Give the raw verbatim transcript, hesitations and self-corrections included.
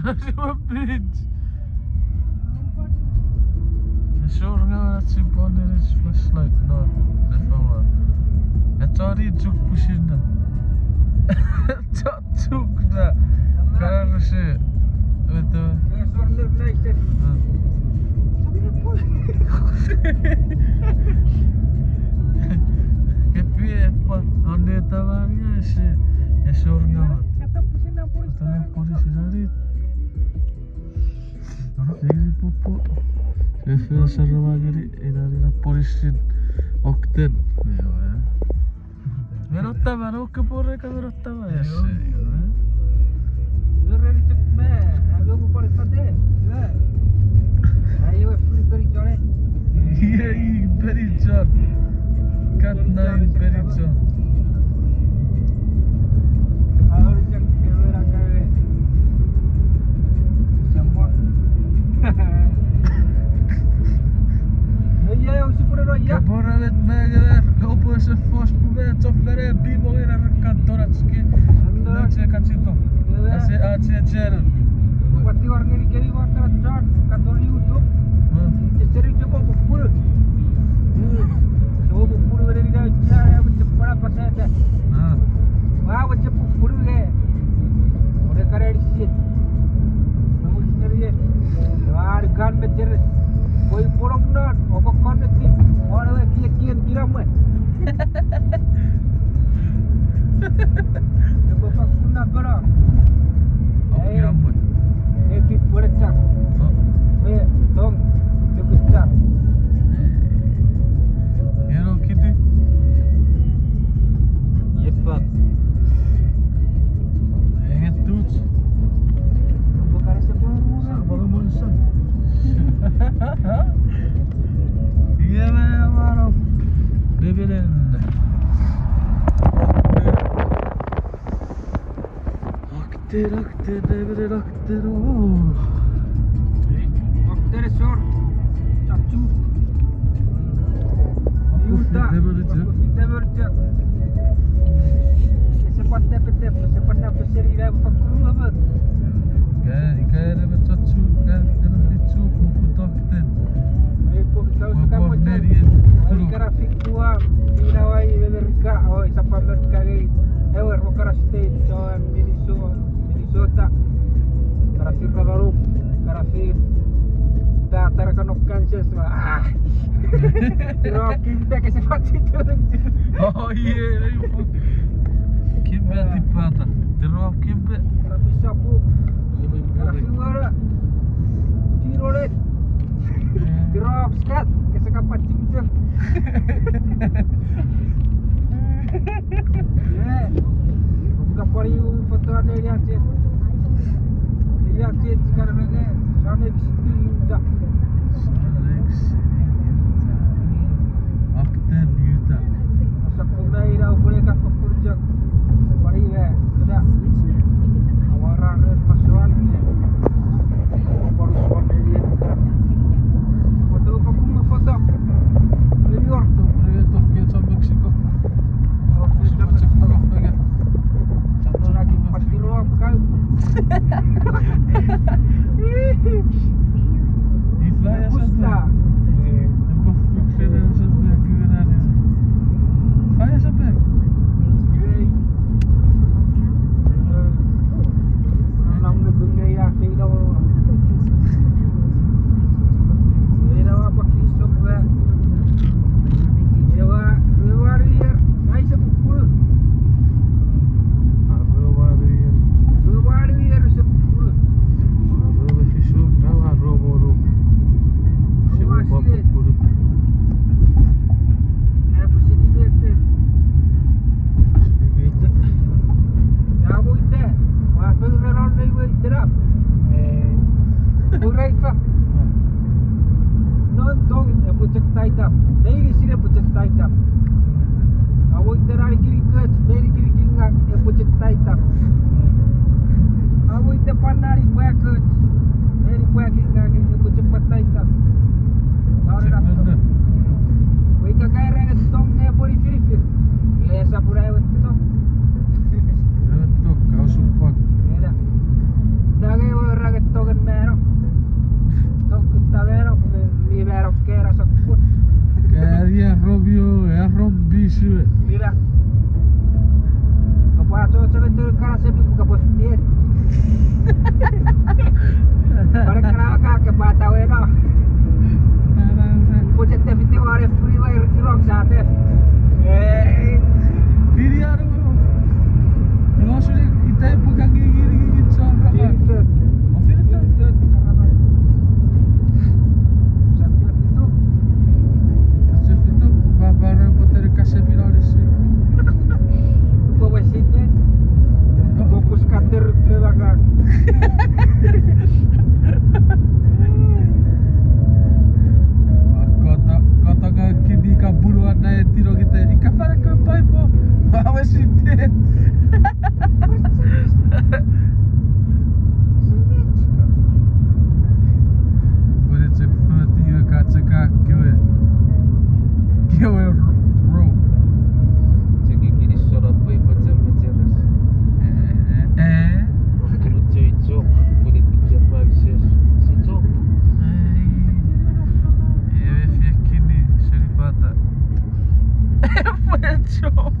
Asuo pich. Esor ngaw ach sipwe neni flashlight, no, nefawa. Echon i chuk pusin na. Chon chuk na. Kana rese. Weto. Esor ne nice. Ah. Kepie eppa, anne tamania ese, esor ngaw. Tana pori sinari. Eri pupu. Efe sarama ngeni, ina nina porisin Ogden. Ewe. Menottama, no kepore ka menottama, yes. Ewe. Ewe reni chok me, ewe mu pori fate, ewe. Ai ewe furi peri chone. Iei peri chon. Kat nine peri chon. Kepore met me ngewer, kopwe se fos pume, chofere, pimo ngena rekkan tonach ke. Nache kachito. Ase ache channel. Wati war ngeni kemi war kana chon, katon YouTube. Checheri chopo pupulu. Chopo pupulu ngeni na cha, ya mo chepara pasete. Ah. Wa mo chepupulu nge. Ore kare shit. Wa mo chepara ye. Wa kan metere. Koi porong non, oko kon metin. Ore we kie kien kiramwe. Epwe fakkun napeno. Ei, epwe pwerechar. Me tong, epwe char. Eno kiti. Iefan. Engetuch. Iemon mano. Nebelen. Akten, akten, nebelen akten, o. Akten esor. Chachu. Iuta. Akten esor. Ese pwan tepetep, ese pwan napeseni ina fakkun ua. Ika, ika ere me chachu, ika ere fichu, kufu tokten. Ei, pokita usuka pwan mocha. Neni e. Ai kara fitu a, ina wai Amerika, o, isap Amerika ngeni. Ewer, mo kara state, so, Minnesota, Minnesota. Kara fir Ravaruk, kara fir. Ta, tara kano Kansas, ah. Ro, kimbe kese fati tu. Oh, yeah, ei, fu. Kimbe tipata. Tero kimbe. Kara fisapu. Kara fingora. Tirolet. Tero skat. Kese kapati tu. Yeah. Kapari u foto ane ya chet. Ya chet, kana menge. Sane City, Utah. Salt Lake City, Utah. Ogden, Utah. Asa kuna ina upule ka fokkun chok. Pari we, kuna. Awara res masuan. Pari suan dari ka. Foto fokkun foto. New York. To, pare to ke to Mexico. Oke, chok to fengen. Chok lagi pati rob kau. Ifa ya sapa? Empo fukse na sapa kira ni. Ifa ya sapa? Nam nukun nge ya feino. Feino a paki sokwe. Ewa, ewa rier, naise pupulu. Arrow warrior. Arrow warrior se pupulu. Arrow me fisu, arrow warrior. Arrow warrior. Epwe sini mete. Sini mete. Amo ita, ua fengre non nei we iterap. Ura ifa. Non tong epwe chok taitap. Meinisin epwe chok taitap. Amo ita nani kiri koch, meni kiri kinga epwe chok taitap. Amo ita pwan nani pwa koch, meni pwa kinga epwe chok pwan taitap. Nani nato. Wei kakaira nge tong epwe ni finifin. Esap ura ewe tong. Ewe tong, kausupwak. Ena. Nage ewe range From Bisue. Ina. Kopwe achocho me tonu kana sepi pwe kopwe fiti. Pare kana ka ke pata weno. Pwe chete fiti ware freeway rikirok sa te. Ei. Fiti anu. Iwe suli ita pwe ka ngingin ngingin chon raman. Fiti. O fiti. Fiti. Sa te fiti. Sa te fiti. Papa re poter kasepin anisik. Pwe wesite. Pwe puskater ke baka. Koto, koto ka kini ka bulu ana e tiro kite. Ika fara ke paipo. Awe site. Pwene chok foti iwe ka chok a kewe, kewe ro. Chok kini sona pwe ipa chok mecheres. Eh, eh. Kulu chok ichok, pwene tiche rak ses. Sichok. Eh, ewe fie kini, seni pata. Ewe chok.